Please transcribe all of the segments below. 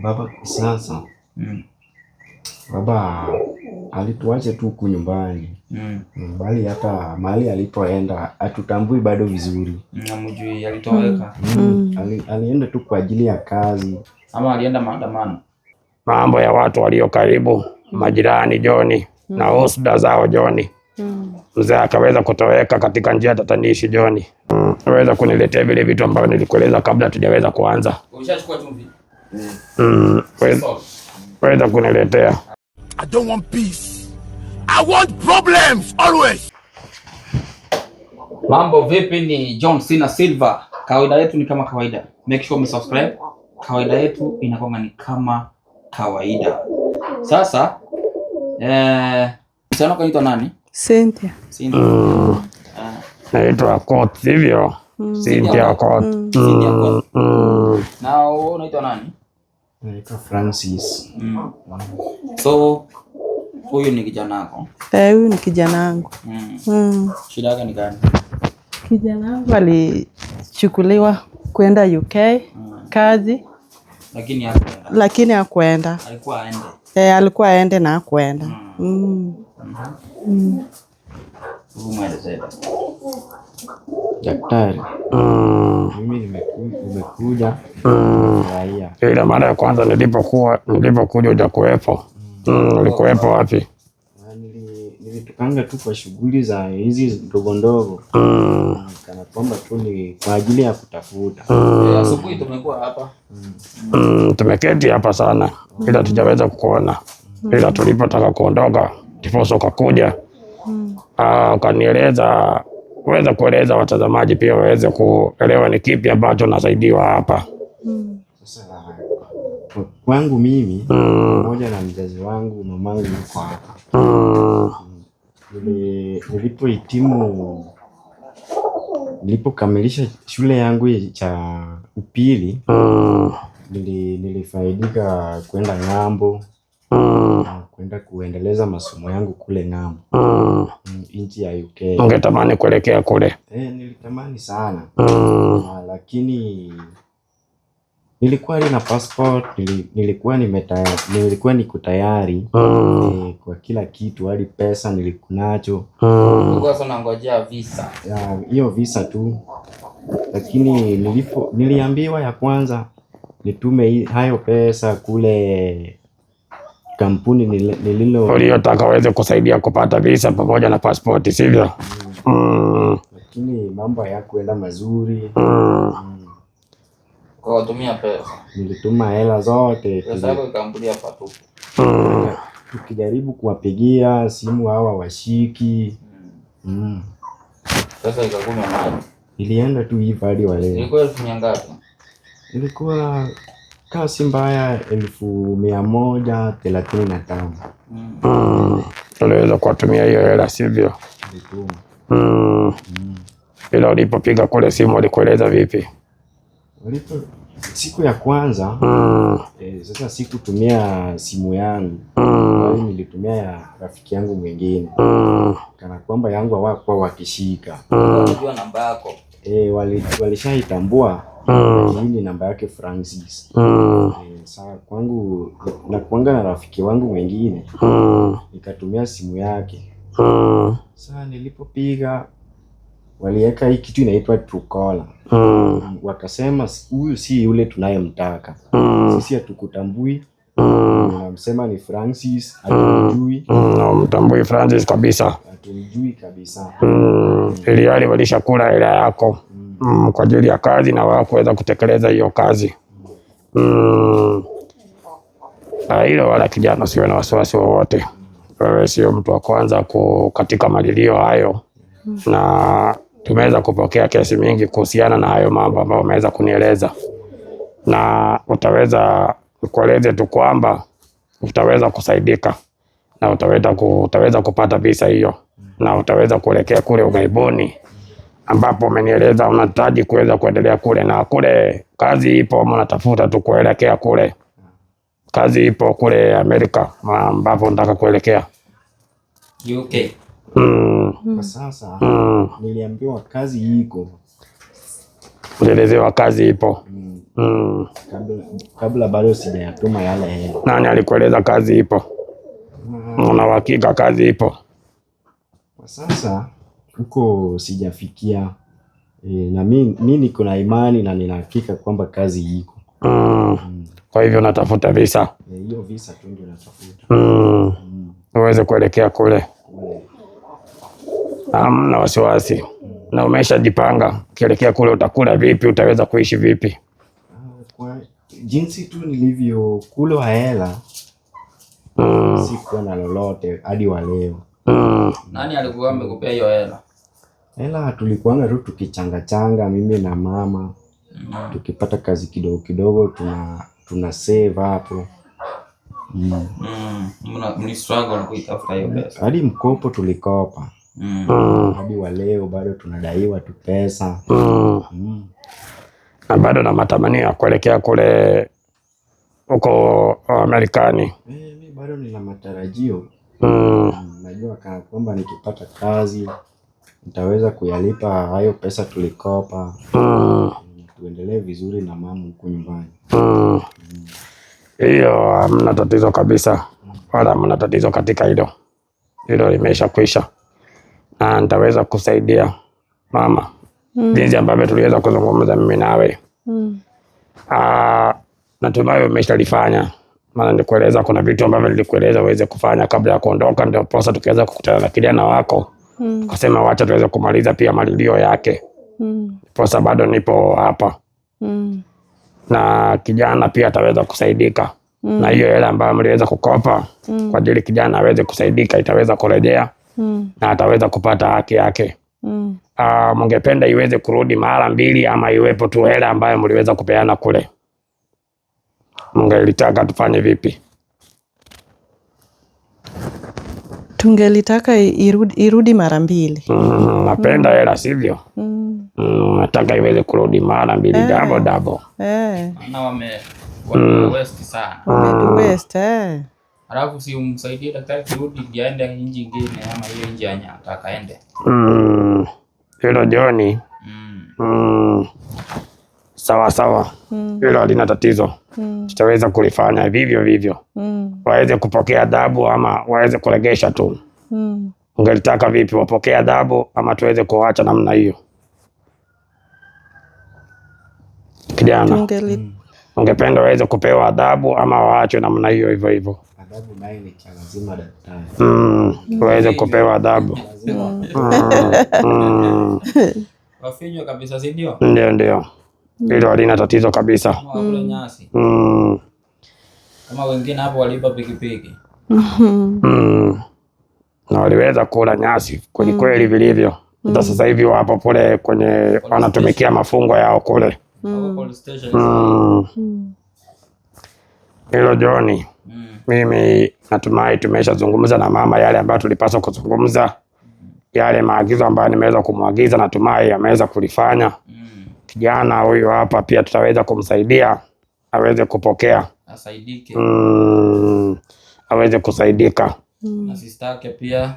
Baba sasa baba alituacha tu huku nyumbani bali hata mahali alipoenda hatutambui bado vizuri. Hamjui alitoweka. Alienda tu kwa ajili ya kazi. Ama alienda maandamano. Mambo ya watu walio karibu, majirani Joni, na husda zao Joni. Mzee akaweza kutoweka katika njia tatanishi Joni. Weza kuniletea vile vitu ambavyo nilikueleza kabla tujaweza kuanza. Ulishachukua chumvi? Weza kuniletea. I don't want peace. I want problems always. Mambo vipi? Ni John Cena Silver. Kawaida yetu ni kama kawaida. Make sure umesubscribe. Kawaida yetu inakuwa ni kama kawaida. Sasa msichana wako anaitwa nani? Cynthia. Cynthia. Naitwa Okoth, sivyo? Cynthia Okoth. Cynthia Okoth. Na wewe unaitwa nani? Naitwa Francis. So huyu ni kijana wako. Eh, huyu ni kijana wangu. Shida yake ni gani? Kijana wangu alichukuliwa kwenda UK kazi, Lakini hakuenda. Lakini hakuenda. Alikuwa aende. Eh, alikuwa aende na hakuenda. Hebu mwelezee. Daktari, mimi nimekuja furahia. Ile mara ya kwanza nilipokuja hujakuwepo. Ulikuwepo wapi? Na nilitokanga tu kwa shughuli za hizi ndogo ndogo, kana kwamba tu ni kwa ajili ya kutafuta. Eh, asubuhi tumekuwa hapa. Tumeketi hapa sana ila tujaweza kukuona, ila tulipotaka kuondoka ndiposa ukakuja, ukanieleza, uweze kueleza watazamaji pia waweze kuelewa ni kipi ambacho nasaidiwa hapa. Sasa kwangu mimi pamoja na mzazi wangu, mamangu yuko hapa. Nilipohitimu, nilipokamilisha shule yangu cha upili, nilifaidika kwenda ng'ambo, na kwenda kuendeleza masomo yangu kule ng'ambo, nchi ya UK. Ungetamani kuelekea kule? Eh, nilitamani sana. Lakini nilikuwa na passport, nilikuwa niko tayari kwa kila kitu, hadi pesa nilikunacho. Ulikuwa sasa unangojea visa. Ya, hiyo visa tu, lakini niliambiwa ya kwanza nitume hayo pesa kule kampuni nililo Uliyotaka uweze kusaidia kupata visa pamoja na pasipoti, sivyo? Lakini mambo hayakuenda mazuri. Kwa kutumia pesa. Nilituma hela zote. Pesa yako ikaambulia patupu. Tukijaribu kuwapigia simu hawa washiki. Sasa ikakunywa maji. Ilienda tu hivyo hadi wa leo. Ilikuwa 100,000 ngapi? Ilikuwa kaa si mbaya 135,000. Uliweza kuwatumia hiyo hela, sivyo? Nilituma. Ila ulipopiga kule simu walikueleza vipi? Siku ya kwanza sasa sikutumia simu yangu, bali nilitumia ya rafiki yangu mwingine, kana kwamba yangu hawakuwa wakishika. Unajua namba yako. Eh, walishaitambua hii ni namba yake Francis. Saa kwangu na kuanga na rafiki wangu mwingine, nikatumia simu yake. Sasa nilipopiga waliweka hii kitu inaitwa Truecaller. Wakasema huyu si yule tunayemtaka. Sisi hatukutambui. Unamsema ni Francis, hatumjui. Mtambui Francis kabisa. Hatumjui kabisa. Ili hali walishakula hela yako kwa ajili ya kazi na wao kuweza kutekeleza hiyo kazi. Hilo wala kijana usiwe na wasiwasi wowote. Wewe sio mtu wa kwanza katika malilio hayo, na tumeweza kupokea kesi mingi kuhusiana na hayo mambo ambayo umeweza kunieleza, na utaweza kueleze tu kwamba utaweza kusaidika na utaweza kupata visa hiyo na utaweza kuelekea kule ughaibuni ambapo umenieleza unahitaji kuweza kuendelea kule, na kule kazi ipo, mnatafuta tu kuelekea kule, kazi ipo kule Amerika ambapo nataka kuelekea UK. Kwa sasa niliambiwa kazi iko. Ulielezewa kazi ipo. Kabla bado sijayatuma yale hela. Nani alikueleza kazi ipo? Una uhakika kazi ipo? Kwa sasa huko sijafikia. Na mi niko na imani na nina hakika kwamba kazi iko. Kwa hivyo natafuta visa. Hiyo visa tu ndio natafuta. Uweze kuelekea kule. Kule. Hamna wasiwasi. Na umeshajipanga ukielekea kule utakula vipi, utaweza kuishi vipi? Kwa jinsi tu nilivyokulwa hela sikuwa na lolote hadi wa leo. Nani alikuwa amekupea hiyo hela? Hela tulikuanga tu tukichanga changa mimi na mama, tukipata kazi kidogo kidogo tuna save hapo. Mli struggle kuitafuta hiyo pesa. Hadi mkopo tulikopa. Hadi wa leo bado tunadaiwa tu pesa. Na bado na matamanio ya kuelekea kule huko Marekani. Mi bado nina matarajio. Najua kana kwamba nikipata kazi nitaweza kuyalipa hayo pesa tulikopa. Tuendelee vizuri na mama huku nyumbani. Hiyo hamna tatizo kabisa, wala hamna tatizo katika hilo. Hilo limesha kwisha, na nitaweza kusaidia mama jinsi ambavyo tuliweza kuzungumza mimi nawe. Natumai umeshalifanya, maana nikueleza kuna vitu ambavyo nilikueleza uweze kufanya kabla ya kuondoka, ndio posa tukiweza kukutana na kijana wako tukasema wacha tuweze kumaliza pia malilio yake. Posa bado nipo hapa na kijana pia ataweza kusaidika na hiyo hela ambayo mliweza kukopa kwa ajili kijana aweze kusaidika, itaweza kurejea na ataweza kupata haki yake. Mngependa iweze kurudi mara mbili ama iwepo tu hela ambayo mliweza kupeana kule? Mngelitaka tufanye vipi? Tungelitaka irudi mara mbili. Napenda hela sivyo? Nataka iweze kurudi mara mbili, double double. Maana wame waste sana. Wametu waste, eh. Alafu si umsaidie daktari kurudi ndiye aende nchi ingine ama hiyo nchi yenye anataka aende. Hilo Joni. Sawa sawa, hilo halina tatizo. Tutaweza kulifanya vivyo vivyo, waweze kupokea adhabu ama waweze kuregesha tu. Ungelitaka vipi, wapokee adhabu ama tuweze kuacha namna hiyo? Kijana, ungependa waweze kupewa adhabu ama waachwe namna hiyo hivyo hivyo? Adhabu naye ni cha lazima daktari. Waweze kupewa adhabu. Wafinywe kabisa, si ndio? Ndio, ndio, hilo halina tatizo kabisa. Kama wakule nyasi. Kama wengine hapo waliiba pikipiki. Na waliweza kula nyasi kweli kweli vilivyo. Hata sasa hivi wapo kule kwenye wanatumikia mafungo yao kule. Wako police station. Hilo Joni, mimi natumai tumeshazungumza na mama yale ambayo tulipaswa kuzungumza, yale maagizo ambayo nimeweza kumwagiza, natumai ameweza kulifanya. Kijana huyu hapa pia tutaweza kumsaidia aweze kupokea, Asaidike. Aweze kusaidika. Na sister yake pia.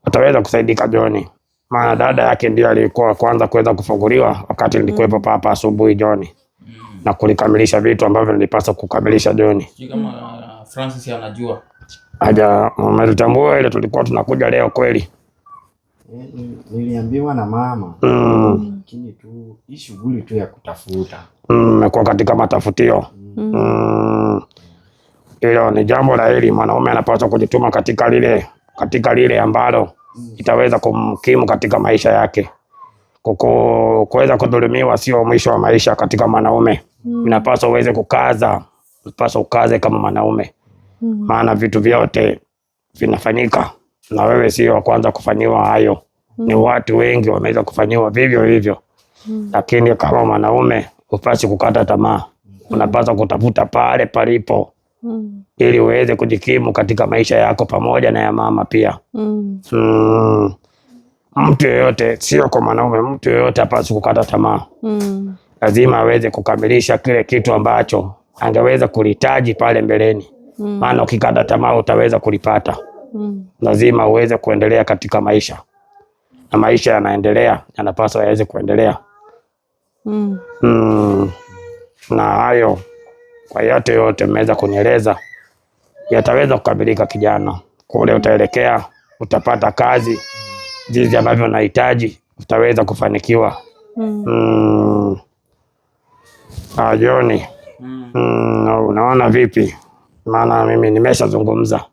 Ataweza kusaidika Joni, maana dada yake ndiyo alikuwa kwanza kuweza kufunguliwa wakati nilikuwepo papa asubuhi Joni, na kulikamilisha vitu ambavyo nilipaswa kukamilisha Joni. Sijui kama Francis anajua. Haja umelitambua ile tulikuwa tunakuja leo kweli? Niliambiwa na mama lakini tu hii shughuli tu ya kutafuta. Mmekuwa katika matafutio. Hilo ni jambo la heri. Mwanaume anapaswa kujituma katika lile ambalo itaweza kumkimu katika maisha yake. Kuweza kudhulumiwa sio mwisho wa maisha katika mwanaume. Inapaswa uweze kukaza, unapaswa ukaze kama mwanaume, maana vitu vyote vinafanyika na wewe sio wa kwanza kufanyiwa hayo. Ni watu wengi wameweza kufanyiwa vivyo hivyo, lakini kama mwanaume hupasi kukata tamaa, unapaswa kutafuta pale palipo ili uweze kujikimu katika maisha yako pamoja na ya mama pia. Mtu yeyote, sio kwa mwanaume, mtu yeyote hapaswi kukata tamaa. Lazima aweze kukamilisha kile kitu ambacho angeweza kulihitaji pale mbeleni, maana ukikata tamaa utaweza kulipata. Lazima uweze kuendelea katika maisha, na maisha yanaendelea, yanapaswa yaweze kuendelea. Na hayo kwa yote yote mmeweza kunieleza yataweza kukamilika kijana. Kule utaelekea, utapata kazi jinsi ambavyo unahitaji, utaweza kufanikiwa. Joni, unaona vipi? Maana mimi nimeshazungumza.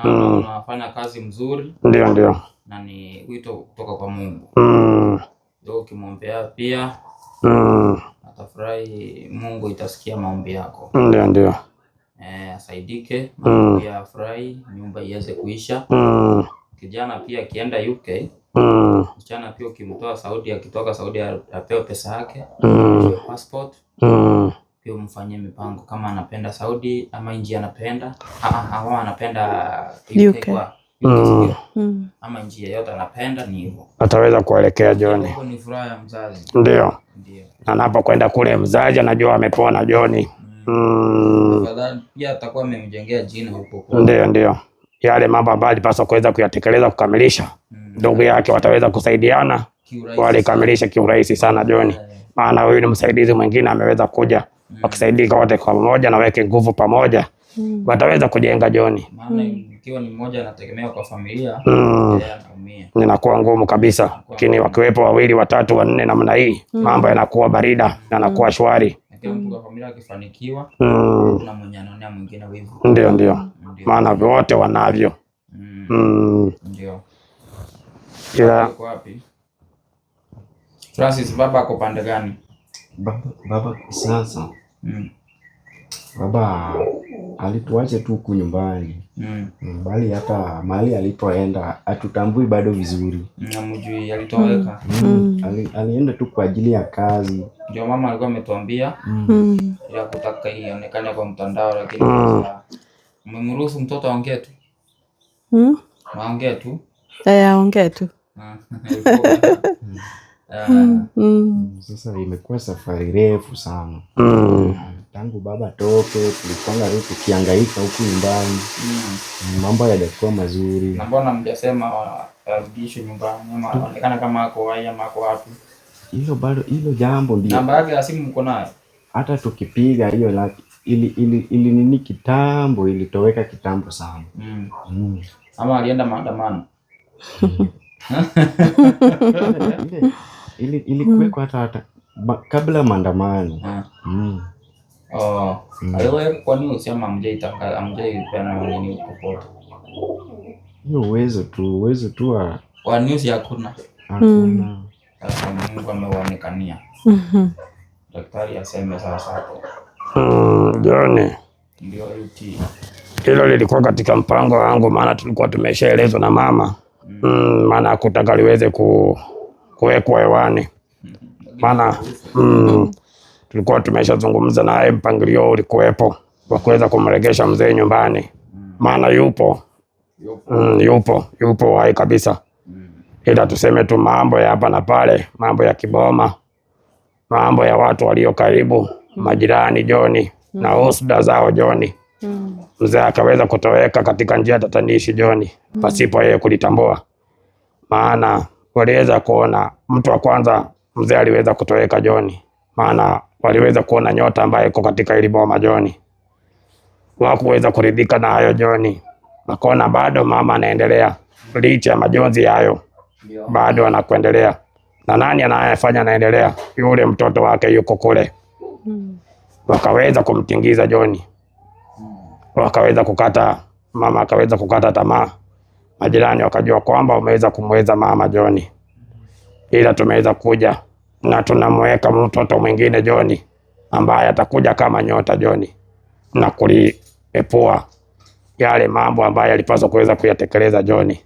Naona unafanya kazi mzuri. Ndio, ndio. Na ni wito kutoka kwa Mungu. Ndio ukimwombea pia atafurahi, Mungu itasikia maombi yako. Ndio, ndio. Asaidike, pia afurahi, nyumba iweze kuisha. Kijana pia akienda UK, msichana pia ukimtoa Saudi, akitoka Saudi apewe pesa yake, passport. Pia umfanyie mipango kama anapenda Saudi ama nchi anapenda, ama anapenda UK, kwa UK, ama nchi yoyote anapenda, ni hivyo. Ataweza kuelekea Joni. Ni furaha ya mzazi. Ndio. Ndio. Anapokwenda kule mzazi anajua amepona Joni. Pia atakuwa amemjengea jina huko kwa. Ndio, ndio. Yale mambo ambayo alipaswa kuweza kuyatekeleza kukamilisha, ndugu yake wataweza kusaidiana walikamilisha kiurahisi sana Joni. Maana huyu ni msaidizi mwingine ameweza kuja, wakisaidika wote kwa pamoja na weke nguvu pamoja, wataweza kujenga Joni. Maana ikiwa ni mmoja anategemea kwa familia, yeye anaumia. Inakuwa ngumu kabisa, lakini wakiwepo wawili, watatu, wanne namna hii, mambo yanakuwa barida na yanakuwa shwari. Kila mtu kwa familia akifanikiwa, kuna mwenye anaonea mwingine wivu. Ndio, ndio. Maana wote wanavyo. Ndio. Ila uko wapi? Francis, baba ako pande gani? Baba sasa. Baba alituacha tu huku nyumbani. Bali hata mahali alipoenda hatutambui bado vizuri. Namjui alitoweka. Alienda tu kwa ajili ya kazi. Ndio mama alikuwa ametuambia ya kutaka ionekane kwa mtandao, lakini mmemruhusu mtoto aongee tu. Aongee tu. Aongee tu. Sasa imekuwa safari refu sana. Tangu baba toke tulipanga tu tukihangaika huku nyumbani. Mambo hayajakuwa mazuri. Na mbona mjasema arudishwe nyumbani ama anaonekana kama ako hai ama ako wapi? Hilo bado, hilo jambo ndio. Namba yake ya simu mko nayo? Hata tukipiga hiyo ili nini kitambo, ilitoweka kitambo sana. Ama alienda maandamano. Ilikuwekwa hata kabla maandamano. Aliwahi kwa nini usema hamjaipeana nini popote? Hiyo uwezo tu wa kwa news hakuna. Hakuna. Sasa Mungu amewaonekania. Daktari aseme sasa hapo. Joni. Ndio UT. Hilo lilikuwa katika mpango wangu, maana tulikuwa tumeshaelezwa na mama. Maana hakutaka liweze kuwekwa hewani. Maana tulikuwa tumeshazungumza naye, mpangilio ulikuwepo wa kuweza kumregesha mzee nyumbani. Maana yupo. Yupo hai kabisa. Ila tuseme tu mambo ya hapa na pale, mambo ya kiboma, mambo ya watu walio karibu, majirani Joni, na husda zao Joni. Mzee akaweza kutoweka katika njia tatanishi Joni, pasipo yeye kulitambua. Maana waliweza kuona mtu wa kwanza mzee aliweza kutoweka Joni. Maana waliweza kuona nyota ambayo iko katika ile boma Joni. Hawakuweza kuridhika na hayo Joni. Wakaona bado mama anaendelea licha ya majonzi hayo. Bado anakuendelea. Na nani anayefanya anaendelea? Yule mtoto wake yuko kule. Wakaweza kumtingiza Joni. Wakaweza kukata, mama akaweza kukata tamaa. Majirani wakajua kwamba umeweza kumweza mama Joni. Ila tumeweza kuja na tunamweka mtoto mwingine Joni ambaye atakuja kama nyota Joni na kuliepua yale mambo ambayo yalipaswa kuweza kuyatekeleza Joni.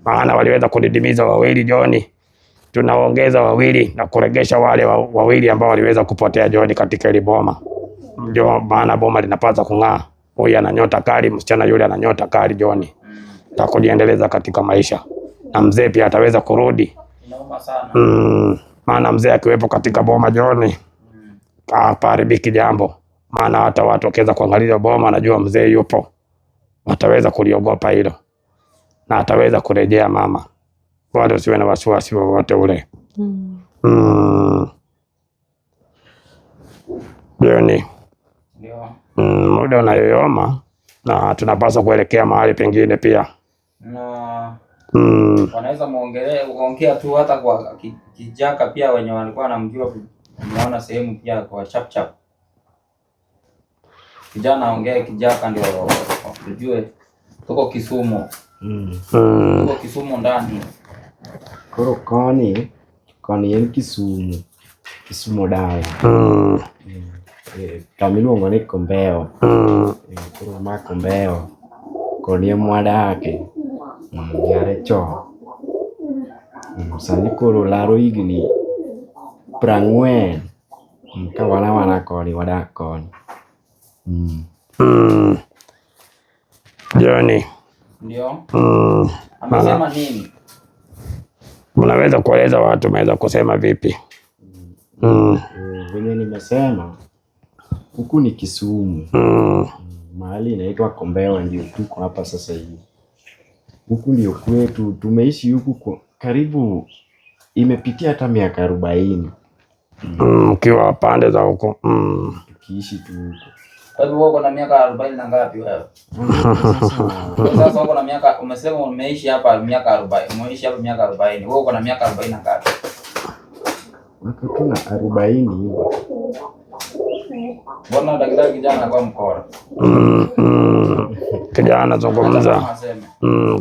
Maana waliweza kudidimiza wawili Joni, tunaongeza wawili na kuregesha wale wawili ambao waliweza kupotea Joni katika ile boma. Ndio maana boma linapaswa kung'aa. Huyu ana nyota kali, msichana yule ana nyota kali Joni. Na kujiendeleza katika maisha. Na mzee pia ataweza kurudi. Inauma sana. Maana mzee akiwepo katika boma Joni, hapaharibiki jambo. Maana hata watu wakiweza kuangalia boma wanajua mzee yupo. Wataweza kuliogopa hilo. Na ataweza kurejea mama. Wala usiwe na wasiwasi wowote ule. Jioni. Ndio. Muda unayoyoma na tunapaswa kuelekea mahali pengine pia. Na wanaweza muongelee ongea tu hata kwa Kijaka pia wenye walikuwa wanamjua, umeona sehemu pia kwa chap chap. Kijana aongee Kijaka ndio tujue tuko Kisumu. Tuko Kisumu ndani. Koro koni koni en Kisumu, Kisumu dala. Kama iluongo ni Kombeo. Koro ma Kombeo koni ema wadake. Yare chon. Sani koro laro higni 40 ka wan awana koni wadak koni. Jioni. Ndio. Amesema nini? Mnaweza kueleza watu, mnaweza kusema vipi? Venye nimesema huku ni Kisumu. Mahali inaitwa Kombeo ndio tuko hapa sasa hivi. Huku ndio kwetu, tumeishi huku kwa karibu imepitia hata miaka 40. Mkiwa pande za huko. Tukiishi tu huko. Kwa hivyo uko na miaka 40 na ngapi wewe? Sasa uko na miaka, umesema umeishi hapa miaka 40, umeishi hapa miaka 40. Wewe uko na miaka 40 na ngapi? Wako tu na 40 hivyo. Mbona daktari kijana anakuwa mkora? Kijana zungumza.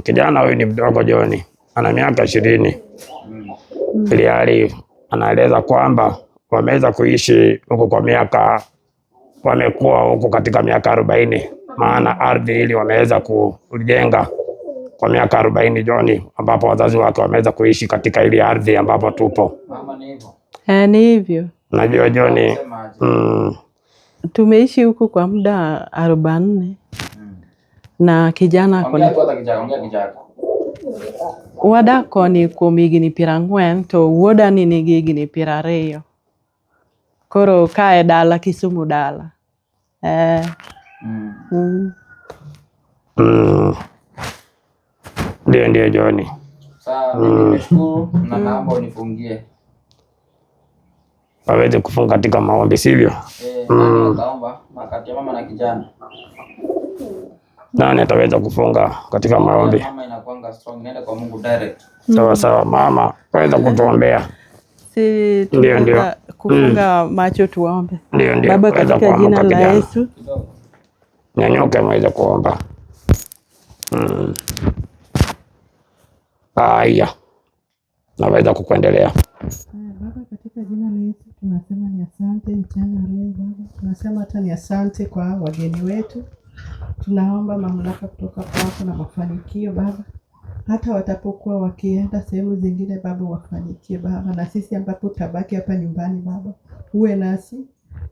Kijana huyu ni mdogo Joni, ana miaka 20. Ilhali anaeleza kwamba wameweza kuishi huko kwa miaka, wamekuwa huko katika miaka 40, maana ardhi hili wameweza kujenga kwa miaka 40 Joni, ambapo wazazi wake wameweza kuishi katika ili ardhi ambapo tupo. Mama ni hivyo. Ni hivyo. Najua Joni. Tumeishi huku kwa muda 44. Na kijana koni. Ongea Wadak koni kuom higni 40 to wuoda ni nigi higni 20. Koro kae dala Kisumu dala. Ndio ndio Joni. Sawa, mimi nimeshukuru na naomba unifungie. Waweze kufunga katika maombi, sivyo? Nani ataomba? Kati ya mama na kijana. Nani ataweza kufunga katika maombi? Mama inakuanga strong, nenda kwa Mungu direct. Sawa sawa, mama waweza kutuombea. Si ndio ndio. Kufunga macho tuombe. Ndio ndio. Baba, katika jina la Yesu. Nyanyuke mweze kuomba. Haya. Naweza kukuendelea. Baba, katika jina la Yesu tunasema ni asante mchana leo Baba. Tunasema hata ni asante kwa wageni wetu. Tunaomba mamlaka kutoka kwako na mafanikio Baba. Hata watapokuwa wakienda sehemu zingine Baba, wafanikie Baba. Na sisi ambapo tutabaki hapa nyumbani Baba, uwe nasi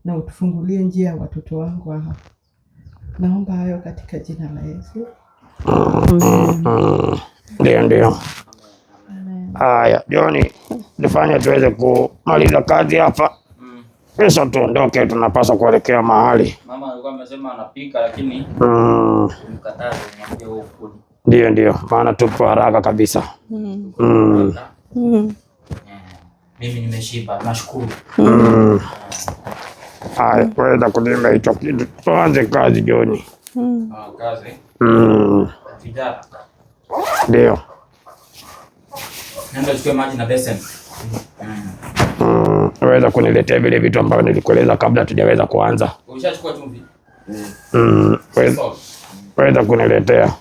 na utufungulie njia ya watoto wangu hapa. Naomba hayo katika jina la Yesu. Ndio ndio. Haya, Joni, nifanye tuweze kumaliza kazi hapa. Kesho tuondoke, tunapaswa kuelekea mahali. Mama alikuwa amesema anapika lakini mkataze, mwambie wewe ukuli. Ndio ndio, maana tupo haraka kabisa. Mimi nimeshiba, nashukuru. Haya, weza kulima hicho kitu. Tuanze kazi Joni. Kazi. Vijana. Ndio. Nenda uchukue maji na besen. Weza kuniletea vile vitu ambavyo nilikueleza kabla tujaweza kuanza. Ushachukua chumvi? Weza kuniletea.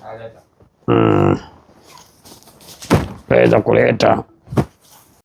Weza kuleta.